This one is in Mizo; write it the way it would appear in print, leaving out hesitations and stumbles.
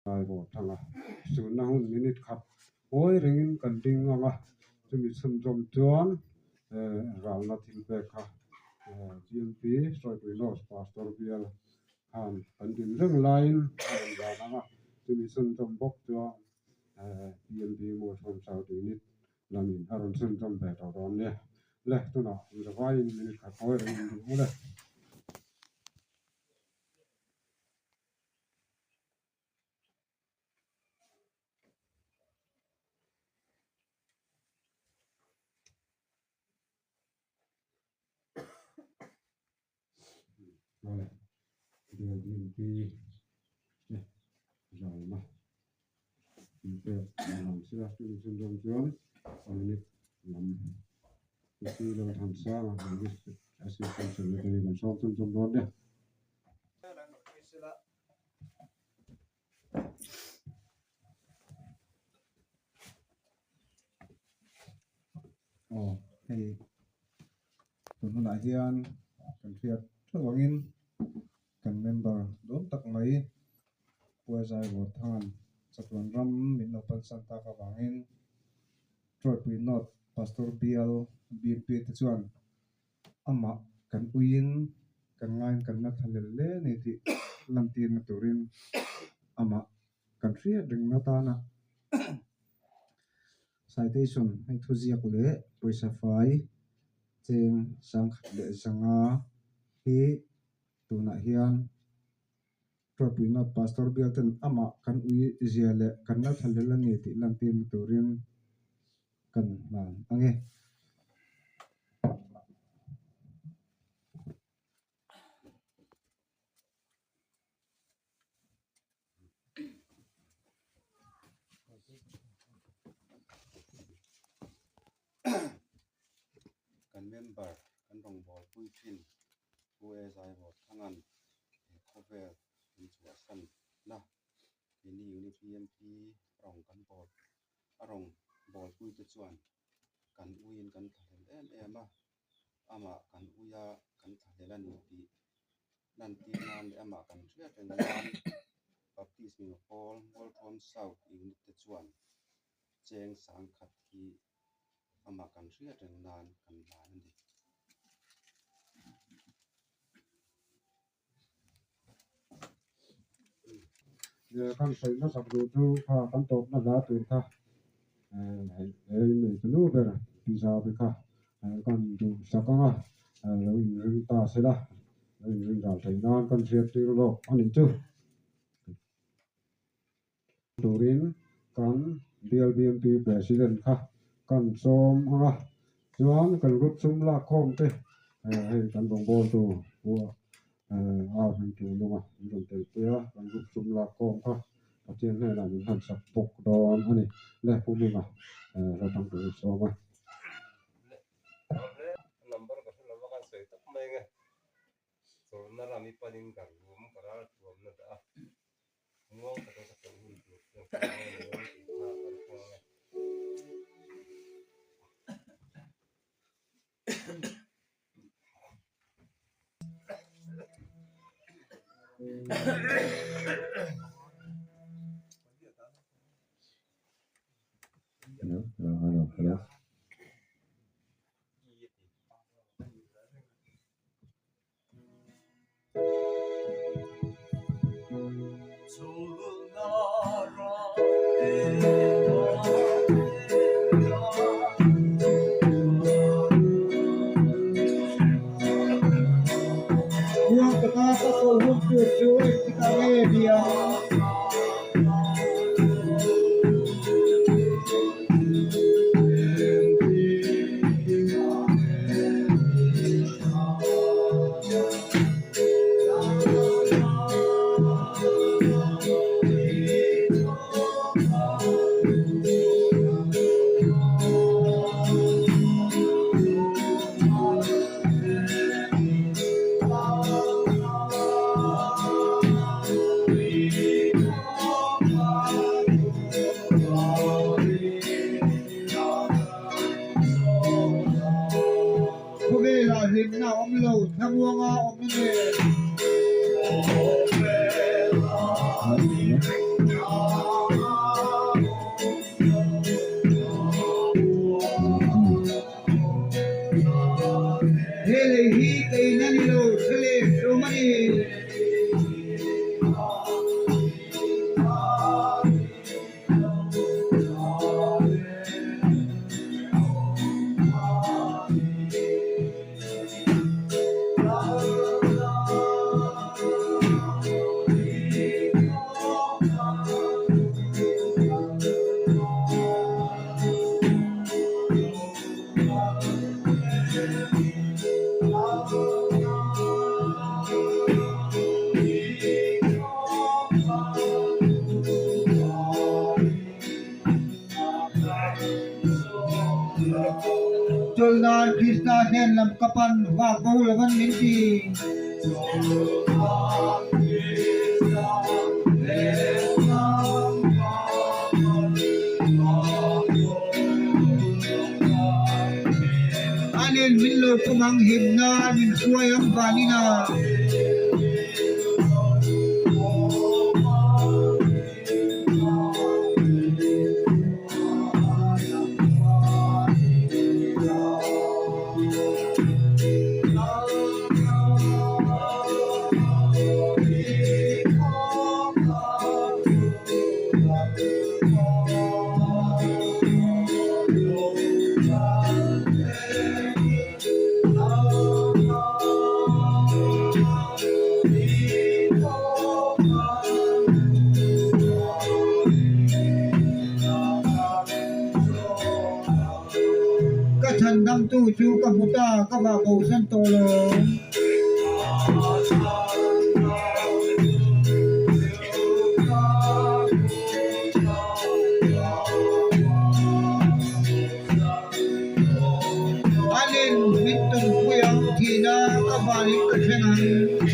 Zaibaw thanga sunna hun minute khat ngawi rengin kan ding ang a, chumi chhunzawm chuan ralna thil pek kha GMP Sawipui North Pastor bial khan kan din reng laiin a rawn dan ang a, chumi chhunzawm bawk chuan PMP Mualthawm South Unit lamin a rawn chhunzawm ve tawh dawn nia. Le, tunah zavaiin minute khat ngawi rengin ding ule. Aw hei tun hunah hian kan hriat theuh angin kan member dawn tak mai Puaizai Vawrthangan chatuan ram min lo pansan tak avangin Troypui North Pastor Bial BMP te chuan Amah kan uiin kan ngaiin kan la tha lel hle ni tih lantirna turin amah kan hriat rengna tana citation hei thuziak leh pawisa fai cheng sangkhat leh zanga hi tunah hian Ṭawhpuina Pastor bialten amah kan ui zia leh kan la tha lel a ni tih lantirna turin kan hlan ang e. Kan member kan rawngbawlpui thin Pu E Zaibaw Thangan he khawvel min chhuahsan na keini unit BMP rawng kan bawl a rawng bawlpui te chuan kan uiin kan thlahlel em em a, amah kan uia kan thlahlel a ni tih lantir nan leh amah kan hriat reng nan Baptist Mima Pawl Mualthuam South unit te chuan cheng sangkhat hi amah kan hriat reng nan kan hlan a ni. Kan sawi hmasak duh chu kha kan tawpna hla tur kha hei he innei ta nu ber pizza te kha kan duhsak ang a, lo inring ta sela, lo inring ral theih nan kan hriat tir lawk a nih chu. Turin kan BLBMP President kha kan sawm ang a, chuan kan group sum lak khawm te hei kan rawngbawltu pu a hming tur nunga min rawn telpui a, kan group sum lak khawm kha Pathian hnenah min han sak bawk dawn a ni. Le Pu Hminga hla thang tur i sawm a. Number ka hre lo va kan sawi tak mai ang e. Chawlhna ram i panin ka rum ka ral tuamna dah a. Muang taka ka chawlh hun tur chuan ka ngai lo ang tih kha ka ru ang e. Hello, hello, hello, hello. Muang taka ka chawl hun tur chu engtikah nge ni ang? Khawvelah hlimna a awm lo, thlamuanga awm a ni. He lei hi kein a ni lo, hre leh hlawm a ni. Chawlhnan Krista hnen lam ka pan vak bo lovan min ti. Anen min lo pawm ang him nan min hruai ang vanin a. Ka chhandamtu chu ka hmu ta, ka vah bosan tawh lo. Anin min tawnpui ang thihna ka vanin ka thleng ang.